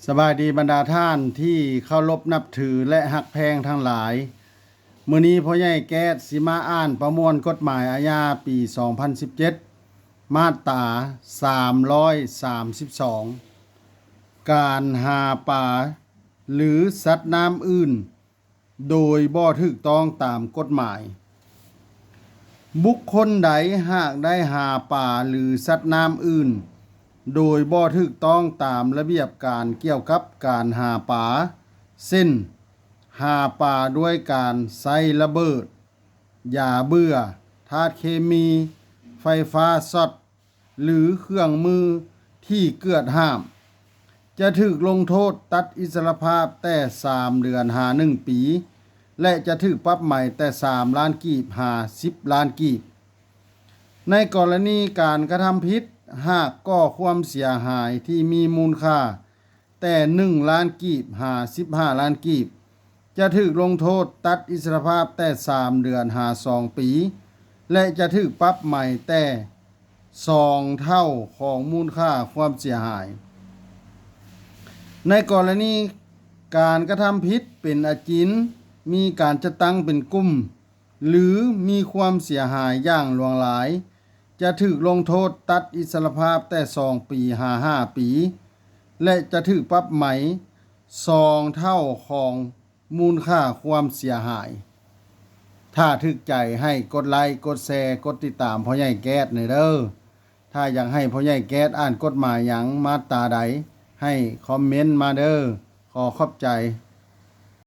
ສະບາຍດີບັນດາທ່ານທີ່ເຄົາລົບນັບຖື ແລະ ຮັກແພງທັງຫຼາຍ. ມື້ນີ້ພໍ່ໃຫຍ່ແກ້ດຊິມາອ່ານປະມວນກົດໝາຍອາຍາປີສອງພັນສິບເຈັດ ມາດຕາສາມຮ້ອຍສາມສິບສອງ ການຫາປາ ຫຼື ສັດນ້ຳອື່ນ ໂດຍບໍ່ຖືກຕ້ອງຕາມກົດໝາຍ. ບຸກຄົນໃດຫາກໄດ້ຫາປາ ຫຼື ສັດນ້ຳອື່ນ ໂດຍບໍ່ຖືກຕ້ອງຕາມລະບຽບການກ່ຽວກັບການຫາປາ ເຊັ່ນ ຫາປາດ້ວຍການໃຊ້ລະເບີດ, ຢາເບື່ອ, ທາດເຄມີ, ໄຟຟ້າຊັອດ ຫຼື ເຄື່ອງມືທີ່ເກືອດຫ້າມ ຈະຖືກລົງໂທດຕັດອິດສະລະພາບແຕ່ສາມເດືອນຫາໜຶ່ງປີ ແລະ ຈະຖືກປັບໃໝແຕ່ສາມລ້ານກີບຫາສິບລ້ານກີບ. ໃນກໍລະນີການກະທຳຜິດ ຫາກກໍ່ຄວາມເສຍຫາຍທີ່ມີມູນຄ່າແຕ່ໜຶ່ງລ້ານກີບຫາສິບຫ້າລ້ານກີບ ຈະຖືກລົງໂທດຕັດອິດສະລະພາບແຕ່ສາມເດືອນຫາສອງປີ ແລະ ຈະຖືກປັບໃໝແຕ່ສອງເທົ່າຂອງມູນຄ່າຄວາມເສຍຫາຍ. ໃນກໍລະນີການກະທຳຜິດເປັນອາຈິນ, ມີການຈັດຕັ້ງເປັນກຸ່ມ ຫຼື ມີຄວາມເສຍຫາຍຢ່າງຫຼວງຫຼາຍ ຈະຖືກລົງໂທດຕັດອິດສະລະພາບແຕ່ສອງປີຫາຫ້າປີ ແລະ ຈະຖືກປັບໃໝສອງເທົ່າຂອງມູນຄ່າຄວາມເສຍຫາຍ. ຖ້າຖືກໃຈໃຫ້ກົດໄລ, ກົດແຊ, ກົດຕິດຕາມພໍ່ໃຫຍ່ແກ້ດແດ່ເດີ້. ຖ້າຢາກໃຫ້ພໍ່ໃຫຍ່ແກ້ດອ່ານກົດໝາຍຫຍັງ ມາດຕາໃດ ໃຫ້ຄອມເມັນມາເດີ້. ຂໍຂອບໃຈ.